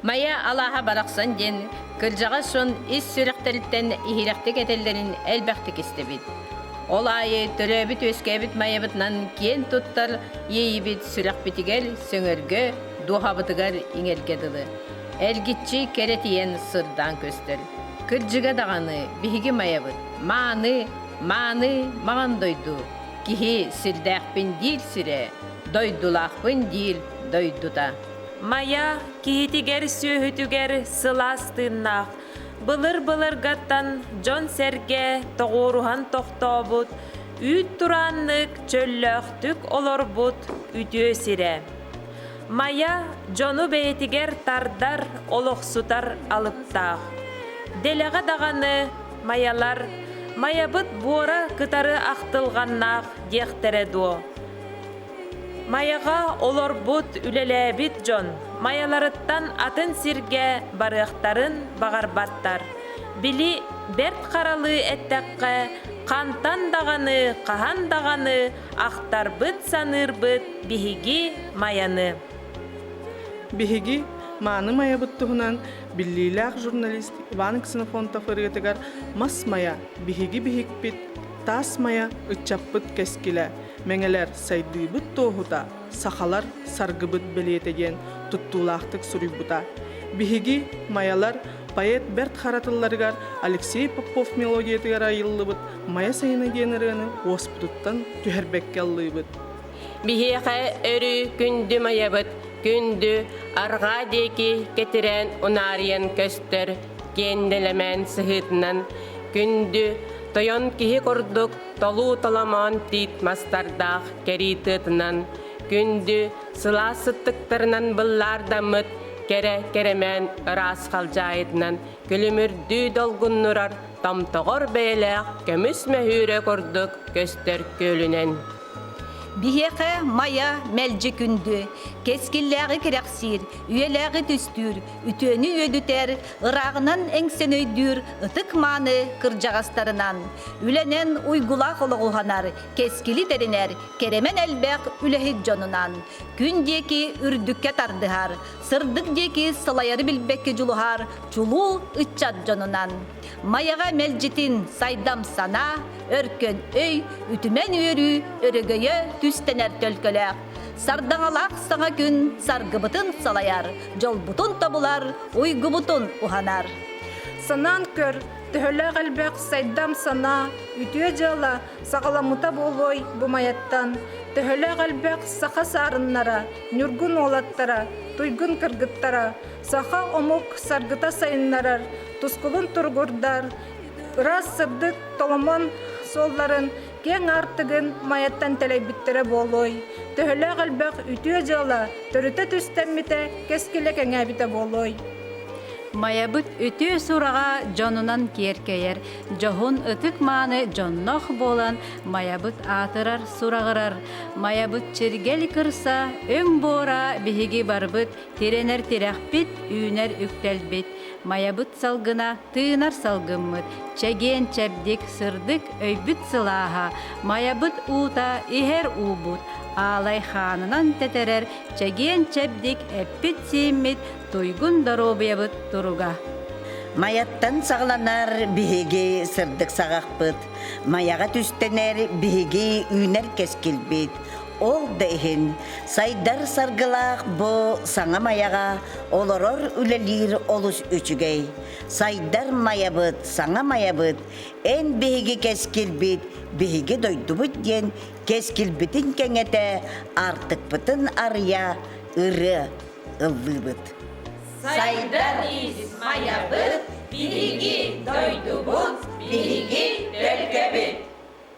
Майа алааһа барахсан диэн кырдьаҕас дьон ис сүрэхтэриттэн иһирэхтик этэллэрин элбэхтик истэбит. Ол аайы төрөөбүт-үөскээбит Майабытынан киэн туттар иэйиибит сүрэхпитигэр сөҥөргө, дууһабытыгар иҥэргэ дылы. Эргиччи кэрэтийэн сырдаан көстөр. Кырдьыга даҕаны биһиги Майабыт мааны, мааны маҥан дойду, киһи сирдээхпин диир сирэ, дойдулаахпын диир дойдута. Майа киһитигэр-сүөһүтүгэр сылаас тыыннаах, былыр-былыргаттан дьон-сэргэ тоҕуоруһан тохтообут, үүт турааннык чөллөөхтүк олорбут үтүө сирэ. Майа дьону бэйэтигэр тардар, олохсутар алыптаах. Дэлэҕэ даҕаны майалар «Майабыт буора кытары ахтылҕаннаах» диэхтэрэ дуо? Майаҕа олорбут, үлэлээбит дьон майаларыттан атын сиргэ барыахтарын баҕарбаттар. Били Бэрт Харалыы эттэххэ, хантан даҕаны, хаһан даҕаны ахтарбыт-саныырбыт биһиги Майаны. Биһиги мааны Майабыт туһунан биллиилээх журналист Иван Ксенофонтов ырыатыгар «Мас Майа, биһиги биһикпит, таас Майа, ыччаппыт кэскилэ» Мэҥэлэр сайдыыбыт туоһута, сахалар саргыбыт бэлиэтэ диэн туттуулаахтык суруйбута. Биһиги, майалар, поэт Бэрт Хара тылларыгар Алексей Попов мелодиятыгар айыллыбыт «Майа сайына» диэн ырыаны уоспутуттан түһэрбэккэ ыллыыбыт. Биһиэхэ өрүү күндү майабыт, күндү арҕаа диэки кэтирээн унаарыйан көстөр киэн нэлэмээн сыһыытынан, күндү тойон киһи курдук толуу толомоон тиит мастардаах кэрии тыатынан, күндү сылаас сыттыктарынан быллаардаммыт кэрэ кэрэмээн ыраас халдьаайытынан күлүмүрдүү долгуннурар томтоҕор бэйэлээх көмүс мөһүүрэ курдук көстөр күөлүнэн. Биһиэхэ Майа мэлдьи күндү, кэскиллээҕи кэрэхсиир, үйэлээҕи түстүүр, үтүөнү үөдүтэр, ырааҕынан эҥсэн өйдүүр ытык-мааны кырдьаҕастарынан, үлэнэн уйгулаах олоҕу уһанар, кэскили тэринэр, кэрэмэн элбэх үлэһит дьонунан, күн диэки үрдүккэ тардыһар, сырдык диэки салайары билбэккэ дьулуһар чулуу ыччат дьонунан. Майаҕа мэлдьитин сайдам санаа, өркөн өй, үтүмэн үөрүү өрөгөйө түстэнэр төлкөлөөх. Сардаҥалаах саҥа күн саргыбытын салайар, дьолбутун тобулар, уйгубутун уһанар. Санаан көр, төһөлөөх элбэх сайдам санаа, үтүө дьыала саҕаламмыта буолуой бу Майаттан. Төһөлөөх элбэх саха саарыннара, ньургун уолаттара, туйгун кыргыттара, саха омук саргыта сайыннарар, тускулун туругурдар, ыраас сырдык толомон суолларын киэҥ аартыгын Майаттан тэлэйбиттэрэ буолуой, төһөлөөх элбэх үтүө дьыала төрүтэ түстэммитэ, кэскилэ кэҥээбитэ буолуой. Майабыт үтүө сураҕа дьонунан киэркэйэр, дьоһун ытык-мааны дьонноох буолан Майабыт аатырар сураҕырар, Майабыт чиргэл кырса, өҥ буора биһиги барбыт тирэнэр тирэхпит, үүнэр үктэлбит, Майабыт салгына тыынар салгыммыт, чэгиэн чэбдик, сырдык өйбүт сылааһа, Майабыт уута иһэр уубут, аалай хаанынан тэтэрэр чэгиэн чэбдик эппит-сииммит, туйгун доруобуйабыт туруга. Майаттан саҕаланар биһиги сырдык саҕахпыт, Майаҕа түстэнэр биһиги үүнэр кэскилбит, Ол да иһин сайдар саргылаах бу саҥа Майаҕа олорор үлэлиир олус үчүгэй. Сайдар Майабыт, саҥа Майабыт, эн биһиги кэскилбит, биһиги дойдубут диэн кэскилбитин кэҥэтэ, аартыкпытын арыйа ырыа ыллыыбыт. Сайдан ис Майабыт, биһиги дойдубут, биһиги.